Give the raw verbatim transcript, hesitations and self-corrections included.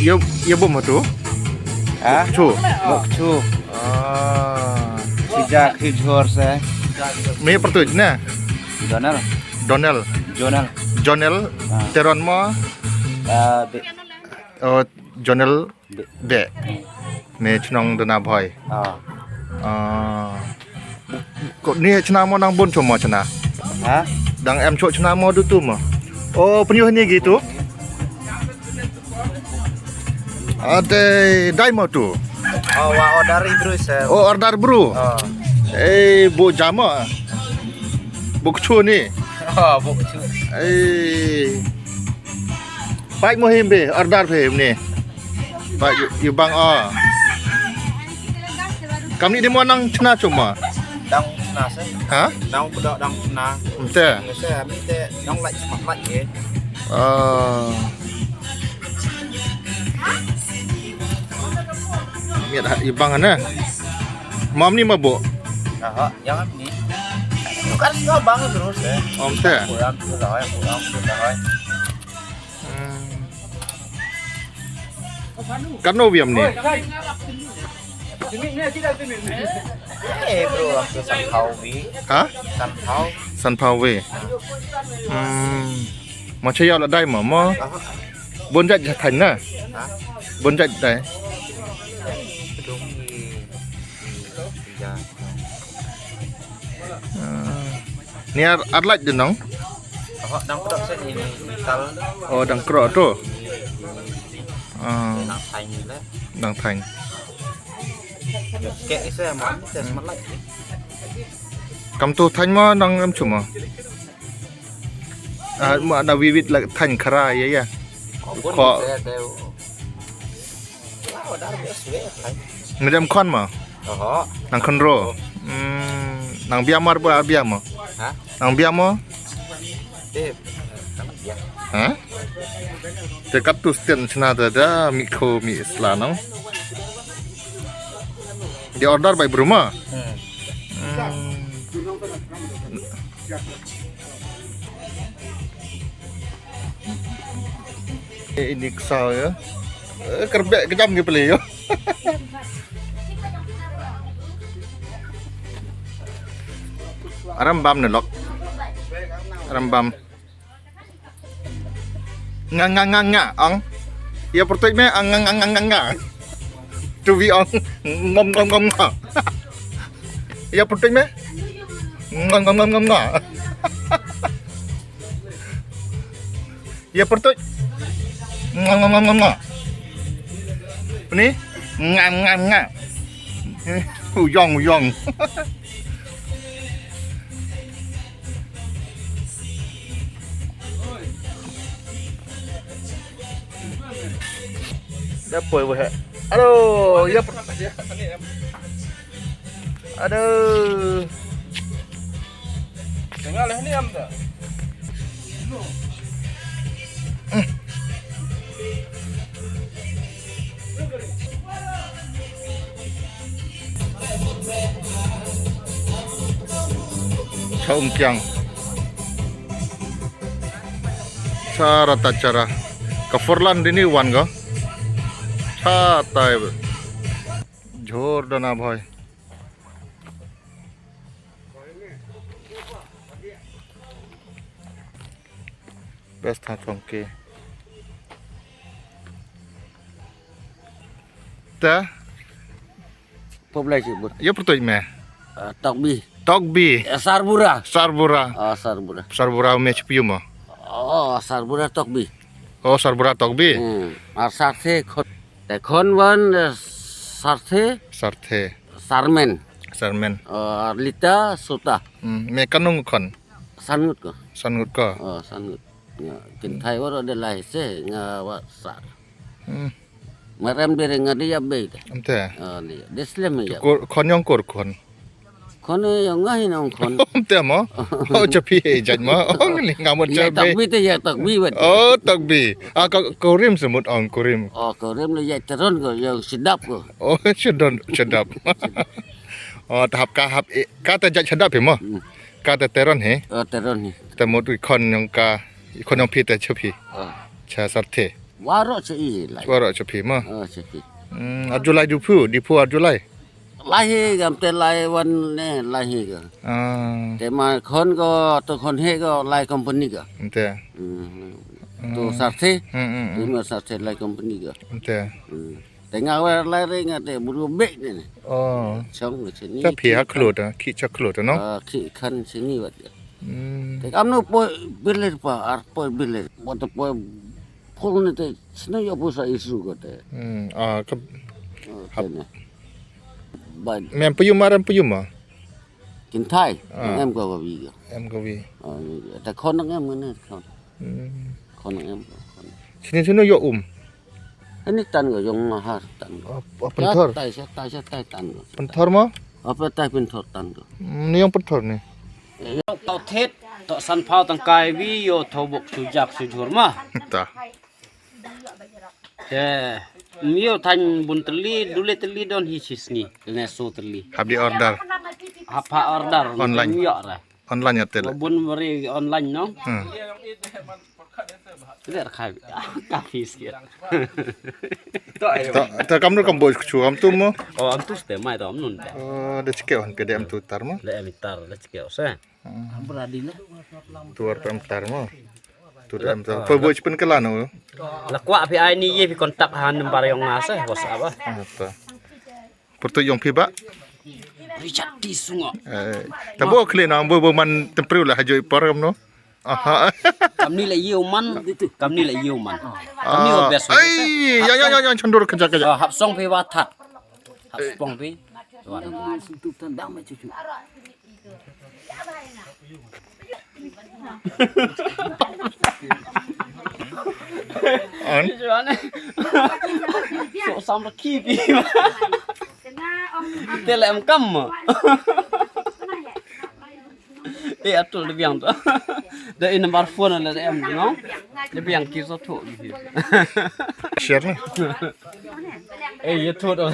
Ye, ye bum hatu? Ha? Chu. Bok chu. Ah. Sijak hi jhor se. Me pyrtuit ne? Donel. Donel. Jonel. Jonel. Ah. Teron mo? Ah, de. Oh, Jonel de. De. Ne chnong Dona Bhoi. Ah. Ah. Ko ni chna mo nang bun chu mo chna. Ha? Dang em chu chna mo du tu mo. O pynyu ni gi tu. Ade dai mo tu. Oh, wa order i bru se. O order bru. Oh. Eh bu jama. Buk chu ni. Oh, buk chu. Eh. Pai mo him be order phe him ni. Ba yu, yu bang o. Kam ni dei mo nang chna chuma. Dang chna se. Ha? Dang pdo dang chna. Mte. Nge se ami te dang lai smat lai ye. Ah. Miat ha yu bang ne. Mam ni mabo. Aha, yang ni. Bukan semua bang terus ya. Om te. Kurang tu dah, kurang tu dah. Hmm. Katno wi am ni? Eh, bro, am tu sanphaw wi. Ha? Sanphaw. Sanphaw wi. Hmm. Ma cha ïaw la dai ma, ma. Aha. Bun jait ja thaiñ na. Ha? Bun jait dai. Dung wi. Ja. Ah. Ni ar, ar lait de nong? Oh, dang krok se ni, ni, ni tal. Oh, dang krok tu. Ah. Dang thaiñ ni le. Dang thaiñ. Ke ise man, tes man lait. Kam tu thaiñ mo nang em chu mo. Ah, mo na wi wit la thaiñ khara ya ya. Ko. Ngedem khon ma? Oho. Nang khon ro. Hmm, nang bia mar ba bia ma? Ha? Nang bia ma? Eh, nang bia. Ha? Te kat tu sten chna da da mi kho mi isla nang. Dia order bai bruma. Hmm. Hmm. Eh, ini kesal ya. Eh, kerbek kejam ke pele ya. Aram bam ne lok. Aram bam. Nga nga nga nga ang. Ya pertuit me ang nga nga nga nga nga. Tu bi ang ngom ngom ngom nga. Ya pertuit me. Ngom ngom ngom ngom nga. Ya pertuit. Ngam ngam ngam ngam ngam. Ni ngam ngam ngam. Uyong uyong. Dah poi weh. Aduh, ya. Aduh. Tengah lah ni am tak? Chaum kiang. Chara ta chara. Ka forlan dini wan go. Cha tai. Jhor dona bhai. Best ha chong ke. Ta? Pop lai sibut. Ya pertuit me. Ah, Tokbi. Tokbi. Eh, Sarbura. Sarbura. Ah, Sarbura. Sarbura me chipiu mo. Oh, Sarbura Tokbi. Oh, Sarbura Tokbi. Hmm. Ar Sarthe khon. Te khon wan, eh, Sarthe. Sarthe. Sarmen. Sarmen. Eh, Lita Suta. Hmm. Me kanung khon. Sangut ko. Sangut ko. Oh, sangut. Nga kin thai waro de lai se nga wa sar. Hmm. Marem de nga dia be. Ante. Oh, dia. Deslem ya. Khon yong kur khon. Khon yong nga hin ong khon. Te mo. Oh, chapi he jaj mo. Ong ni ngamut chapi. Tokbi te ya Tokbi wet. Oh, Tokbi. Ah, ko kurim semut ong kurim. Oh, kurim le ya teron ko yang sedap ko. Oh, sedon sedap. Oh, tahap ka hap ka te jaj sedap he mo. Hmm. Ka te teron he. Oh, teron he. Te mut khon yong ka khon yong phi te chapi. Oh. Cha Sarthe. Waroh cha i lai. Waroh cha phi mo. Oh, cha phi. Hmm, ar ju lai du phu, di phu ar ju lai. Lai hi gam te lai wan ne lai hi ga. Ah. Te ma khon ko to khon he ko lai company ga. Te. Hmm. To Sarthe. Hmm, hmm, hmm. Te ma Sarthe lai company ga. Te. Hmm. Te nga wa lai re nga te bru be ne ne. Oh. Chong ne chini. Cha phi ha khlo ta, khi cha khlo ta no. Ah, khi khan chini wat. Hmm. Te kam no poi bilet pa, ar poi bilet. Wat poi phol ne te sna yo pu sa isu ko te. Hmm. Ah, ka. Oh, te ne. Ba. Mem payum aram payum ah. Kin thai. Ah. Em ko wi ga. Em ko wi. Ah, te khon em ne khon. Hmm. Khon em ko. Sini sini yo um. Ani tan ko jong nga har tan ko. Oh, oh, pynthor. Tai sa tai sa tai tan ko. Pynthor mo? Apa tai pynthor tan ko. Hmm, ni jong pynthor ni. Tau thet to san phaw tang kai wi yo thobok sujak sujur ma. Ta. Te mio than bun teli dule teli don hi sisni ne so teli. Hap di order. Hap ha order online. Mio ra. Online ya tele. Bun mari online no. Hmm. Tidak khai. Kafi sikit. To, to kam nu kam bos chu kam tu mo. Oh, am tu ste mai to am nun. Oh, da chike on pede am tu tar mo. Le am tar, le chike ose. Hmm. Beradi ne. Tu ar am tar mo. Tu am tar. Pe bos pen kelano. La kwah phi ai ni ye phi kontak ha number yong nga se, WhatsApp ah. Apa? Pyrtuit yong phi ba? Richard T Sungo. Eh, ta bo khle na bo bo man tempriu la hajoi par kam no. Aha. Kamni la yew man, kamni la yew man. Kamni wa best. Ai, ya ya ya ya chandur keja keja. Ah, hap song phi wa that. Hap song phi. Wan. An? So sam ra ki pi. Te le em kam ma. Te atul de biang to. De in number phone le em no. De biang ki so to. Share ni. Eh, ye to do.